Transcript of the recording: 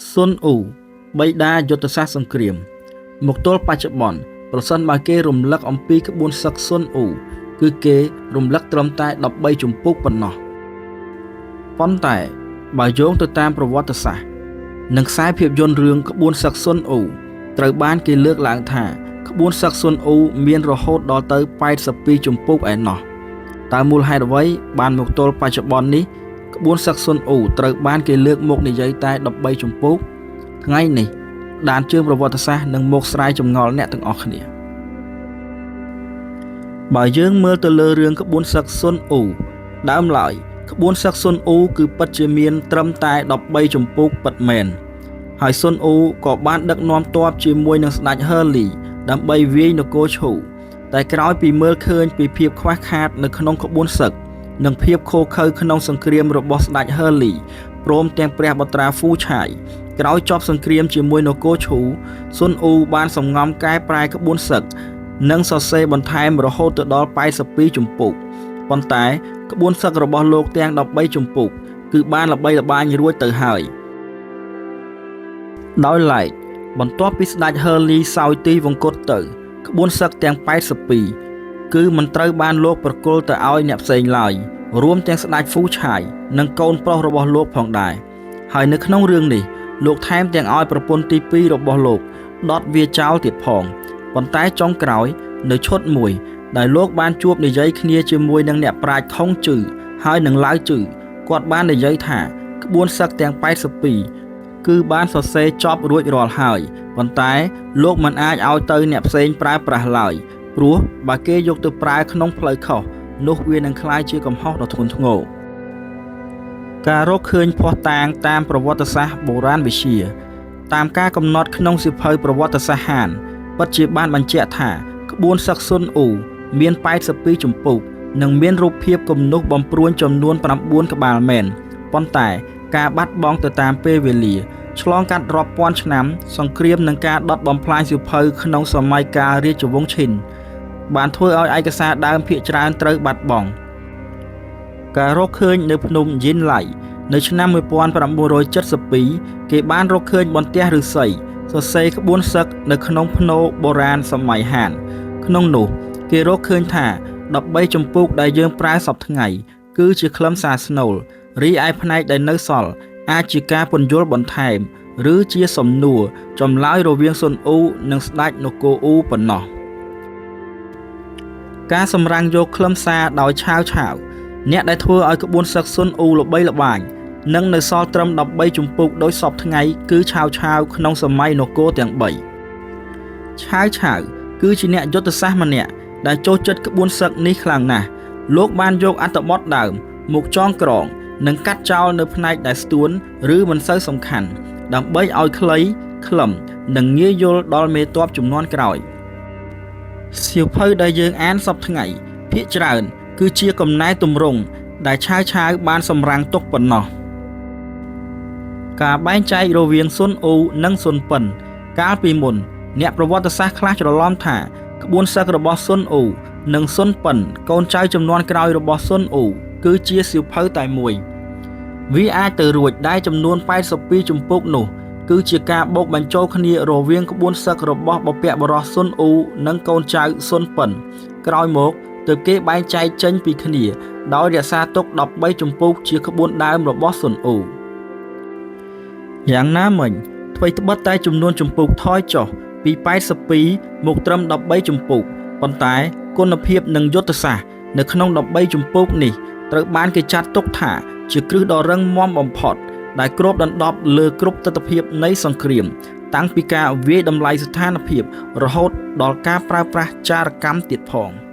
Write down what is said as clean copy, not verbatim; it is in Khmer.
ស៊ុនអ៊ូបិតាយុទ្ធសាស្ត្រសង្គ្រាមមកទល់បច្ចុប្បន្នប្រសិនបើគេរំលឹកអំពីក្បួនសឹកស៊ុនអ៊ូគឺគេរំលឹកត្រឹមតែ13ជំពូកប៉ុណ្ណោះប៉ុន្តែបើយោងទៅតាមប្រវត្តិសាស្ត្រនិងខ្សែភាពយន្តរឿងក្បួនសឹកស៊ុនអ៊ូត្រូវបានគេលើកឡើងថាក្បួនសឹកស៊ុនអ៊ូមានរហូតដល់ទៅ82ជំពូកឯណោះតើមូលហេតុអ្វីបានមកទល់បច្ចុប្បន្ននេះក្បួនសឹកស៊ុនអ៊ូត្រូវបានគេលើកមកនិយាយតែ13ជំពូកថ្ងៃនេះដានជើងប្រវត្តិសាស្ត្រនឹងមកស្រាយចម្ងល់អ្នកទាំងអស់គ្នាបើយើងមើលទៅលើរឿងក្បួនសឹកស៊ុនអ៊ូដើមឡើយក្បួនសឹកស៊ុនអ៊ូគឺពិតជាមានត្រឹមតែ13ជំពូកពិតមែនហើយស៊ុនអ៊ូក៏បានដឹកនាំទ័ពជាមួយនឹងស្ដេចហឺលីដើម្បីវាយនគរឈូតែក្រោយពីមើលឃើញពីភាពខ្វះខាតនៅក្នុងក្បួនសឹកនិងភាពឃោរឃៅក្នុងសង្គ្រាមរបស់ស្ដេចហឺលីព្រមទាំងព្រះបុត្រាហ្វូឆាយក្រោយចប់សង្គ្រាមជាមួយនគរឈូស៊ុនអ៊ូបានសំងំកែប្រែក្បួនសឹកនិងសរសេរបន្ថែមរហូតទៅដល់82ជំពូកប៉ុន្តែក្បួនសឹករបស់លោកទាំង13ជំពូកគឺបានល្បីល្បាញរួចទៅហើយដោយឡែកបន្ទាប់ពីស្ដេចហឺលីសោយទីវង្គតទៅក្បួនសឹកទាំង82គឺមិនត្រូវបានលោកប្រគល់ទៅឲ្យអ្នកផ្សេងឡើយរួមទាំងស្ដេចហ្វូឆាយនិងកូនប្រុសរបស់លោកផងដែរហើយនៅក្នុងរឿងនេះលោកថែមទាំងឲ្យប្រពន្ធទី2របស់លោកដុតវាចោលទៀតផងប៉ុន្តែចុងក្រោយនៅឈុតមួយដែលលោកបានជួបនិយាយគ្នាជាមួយនឹងអ្នកប្រាជ្ញខុងជឺហើយនឹងឡាវជឺគាត់បាននិយាយថាក្បួនសឹកទាំង82គឺបានសរសេរចប់រួចរាល់ហើយប៉ុន្តែលោកមិនអាចឲ្យទៅអ្នកផ្សេងប្រើប្រាស់ឡើយព្រោះបើគេយកទៅប្រើក្នុងផ្លូវខុសនោះវានឹងក្លាយជាកំហុសដ៏ធ្ងន់ធ្ងរការរកឃើញភស្តុតាងតាមប្រវត្តិសាស្ត្របុរាណវិទ្យាតាមការកំណត់ក្នុងសៀវភៅប្រវត្តិសាស្ត្រហានពិតជាបានបញ្ជាក់ថាក្បួនសឹកស៊ុនអ៊ូមាន82ជំពូកនិងមានរូបភាពគំនូសបំព្រួញចំនួន9ក្បាលមែនប៉ុន្តែការបាត់បង់ទៅតាមពេលវេលាឆ្លងកាត់រាប់ពាន់ឆ្នាំសង្គ្រាមនិងការដុតបំផ្លាញសៀវភៅក្នុងសម័យកាលរាជវង្សឈិនបានធ្វើឲ្យឯកសារដើមភាគច្រើនត្រូវបាត់បង់ការរកឃើញនៅភ្នំយិនឡៃនៅឆ្នាំ1972គេបានរកឃើញបន្ទះឫស្សីសរសេរក្បួនសឹកនៅក្នុងភ្នូបុរាណសម័យហានក្នុងនោះគេរកឃើញថា13ជំពូកដែលយើងប្រើសព្វថ្ងៃគឺជាខ្លឹមសារស្នូលរីឯផ្នែកដែលនៅសល់អាចជាការពន្យល់បន្ថែមឬជាសំណួរចម្លើយរវាងស៊ុនអ៊ូនិងស្ដេចនគរអ៊ូប៉ុណ្ណោះការសម្រាំងយកខ្លឹមសារដោយឆាវឆាវអ្នកដែលធ្វើឲ្យក្បួនសឹកស៊ុនអ៊ូល្បីល្បាញនិងនៅសល់ត្រឹម13ជំពូកដោយសពថ្ងៃគឺឆាវឆាវក្នុងសម័យនគរទាំង3ឆាវឆាវគឺជាអ្នកយុទ្ធសាស្ត្រម្នាក់ដែលចូលចិត្តក្បួនសឹកនេះខ្លាំងណាស់លោកបានយកអត្ថបទដើមមកចងក្រងនិងកាត់ចោលនៅផ្នែកដែលស្ទួនឬមិនសូវសំខាន់ដើម្បីឲ្យខ្លីខ្លឹមនិងងាយយល់ដល់មេទ័ពជំនាន់ក្រោយសៀវភៅដែលយើងអានសព្វថ្ងៃភាគច្រើនគឺជាកំណែទម្រង់ដែលឆាវឆាវបានសម្រាំងទុកប៉ុណ្ណោះការបែងចែករវាងស៊ុនអ៊ូនិងស៊ុនប៉ិនកាលពីមុនអ្នកប្រវត្តិសាស្ត្រខ្លះច្រឡំថាក្បួនសឹករបស់ស៊ុនអ៊ូនិងស៊ុនប៉ិនកូនចៅចំនួនក្រោយរបស់ស៊ុនអ៊ូគឺជាសៀវភៅតែមួយវាអាចទៅរួចដែលចំនួន82ជំពូកនោះគឺជាការបូកបញ្ចូលគ្នារវាងក្បួនសឹករបស់បុព្វបុរសស៊ុនអ៊ូនិងកូនចៅស៊ុនប៉ិនក្រោយមកទើបគេបែងចែកចេញពីគ្នាដោយរក្សាទុក13ជំពូកជាក្បួនដើមរបស់ស៊ុនអ៊ូយ៉ាងណាមិញថ្វីត្បិតតែចំនួនជំពូកថយចុះពី82មកត្រឹម13ជំពូកប៉ុន្តែគុណភាពនិងយុទ្ធសាស្ត្រនៅក្នុង13ជំពូកនេះត្រូវបានគេចាត់ទុកថាជាគ្រឹះដ៏រឹងមាំបំផុតដែលគ្របដណ្ដប់លើគ្រប់ទិដ្ឋភាពនៃសង្គ្រាមតាំងពីការវាយតម្លៃស្ថានភាពរហូតដល់ការប្រើប្រាស់ចារកម្មទៀតផង។